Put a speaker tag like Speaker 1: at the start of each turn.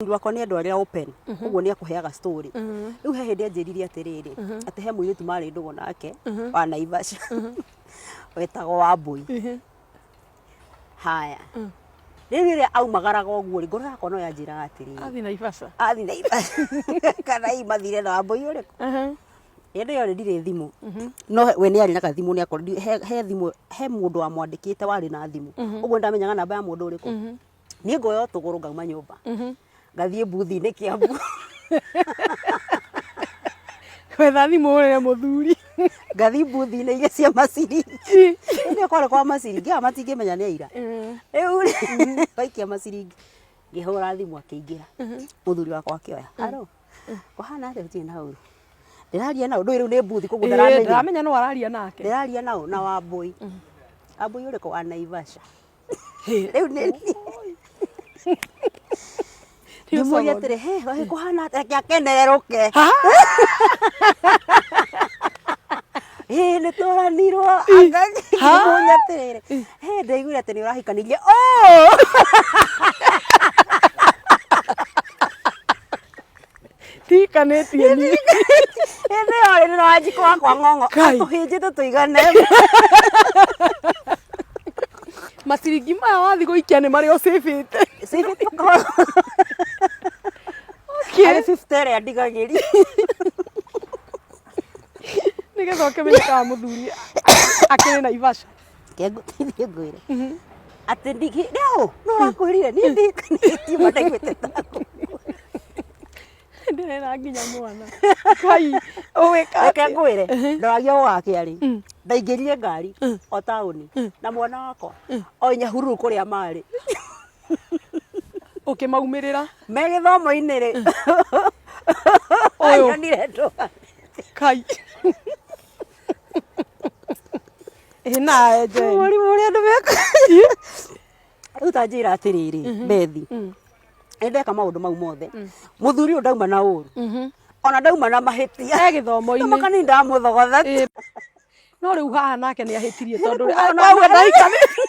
Speaker 1: Mũthuri wakwa nĩ andũ arĩa open, ũguo nĩ akũheaga story. Rĩu he hĩndĩ anjĩrire atĩrĩrĩ, atĩ he mũirĩtu marĩ ndũgũ nake wa Naivasha wetagwo Wambũi. Haya, rĩu rĩrĩa aumagaraga ũguo rĩ, ngoro yakwa no yanjĩraga atĩrĩrĩ,
Speaker 2: Athiĩ Naivasha.
Speaker 1: Athiĩ Naivasha kana hihi mathire na Wambũi ũrĩkũ? Hĩndĩ ĩyo rĩ ndirĩ thimũ, no we nĩ arĩ na gathimũ nĩ akorwo he thimũ, he mũndũ wamwandĩkĩte warĩ na thimũ, ũguo nĩ ndamenyaga namba ya mũndũ ũrĩkũ. Niĩ ngoya o tũgũrũ ngauma nyũmba, ngathiĩ mbuthi-inĩ Kiambu.
Speaker 2: Gwetha thimũ ũrĩre mũthuri.
Speaker 1: Ngathiĩ mbuthi-inĩ iria cia maciringi. Hĩndĩ ĩyo kwarĩ kwa maciringi, aya matingĩmenya nĩ aira. Rĩu rĩ, waikia maciringi, ngĩhũra thimũ akĩingĩra. Mũthuri wakwa akĩoya, haro, kũhana atĩa gũtirĩ na ũru. Ndĩraria na ũ, ndũĩ rĩu nĩ mbuthi koguo ndaramenya.
Speaker 2: Ndaramenya nũ araria nake.
Speaker 1: Ndĩraria na ũ, na Wambũi. Wambũi ũrĩkũ wa Naivasha? Rĩu nĩ ngĩmũria atĩrĩ, he wahĩ kũhana atĩa, reke akenererũke. Ĩĩ nĩ tũranirwo. Ngĩmũria atĩrĩrĩ, he ndaiguire atĩ nĩ ũrahikanirie. Oh!
Speaker 2: Ndihikanĩtie niĩ.
Speaker 1: Hĩndĩ ĩyo rĩ na Wanjikũ wakwa ng'ong'o
Speaker 2: Kai.
Speaker 1: atũhĩnjĩte tũigane.
Speaker 2: Maciringi maya wathiĩ gũikia nĩ marĩa ũcĩbĩte.
Speaker 1: Cĩbĩte ũkorwo arĩ 50 ĩrĩa ndigagĩria.
Speaker 2: Nĩgetha ũkĩmenye kana mũthuri akĩrĩ Naivasha.
Speaker 1: Reke ngũteithie ngwĩre. Atĩ ndigi no no ũrakwĩrire niĩ ndihikanĩtie ma ndaiguĩte ta
Speaker 2: Ndĩrera nginya mwana. Kai, ũgwĩka
Speaker 1: Reke
Speaker 2: atĩa?
Speaker 1: ngwĩre ndoragia gũgakĩa rĩ, ndaingĩrire ngari o taũni na mwana wakwa o Nyahururu kũrĩa marĩ.
Speaker 2: Ũkĩmaumĩrĩra.
Speaker 1: Me gĩthomo-inĩ rĩ,
Speaker 2: Ũyũ.
Speaker 1: anyonire ndũa.
Speaker 2: Kai. Ĩ nawe Jane.
Speaker 1: Mũrimũ ũrĩa andũ meka. Rĩu ta njĩra atĩrĩrĩ, Bethi, nĩ ndeka maũndũ mau mothe, mũthuri ũyũ ndauma na ũru, ona ndauma na mahĩtia.
Speaker 2: E gĩthomo-inĩ.
Speaker 1: Tamaka nĩ ndamũthogotha.
Speaker 2: Ĩ. No rĩu haha nake nĩ ahĩtirie tondũ
Speaker 1: Ona-
Speaker 2: auga ndahikanĩtie.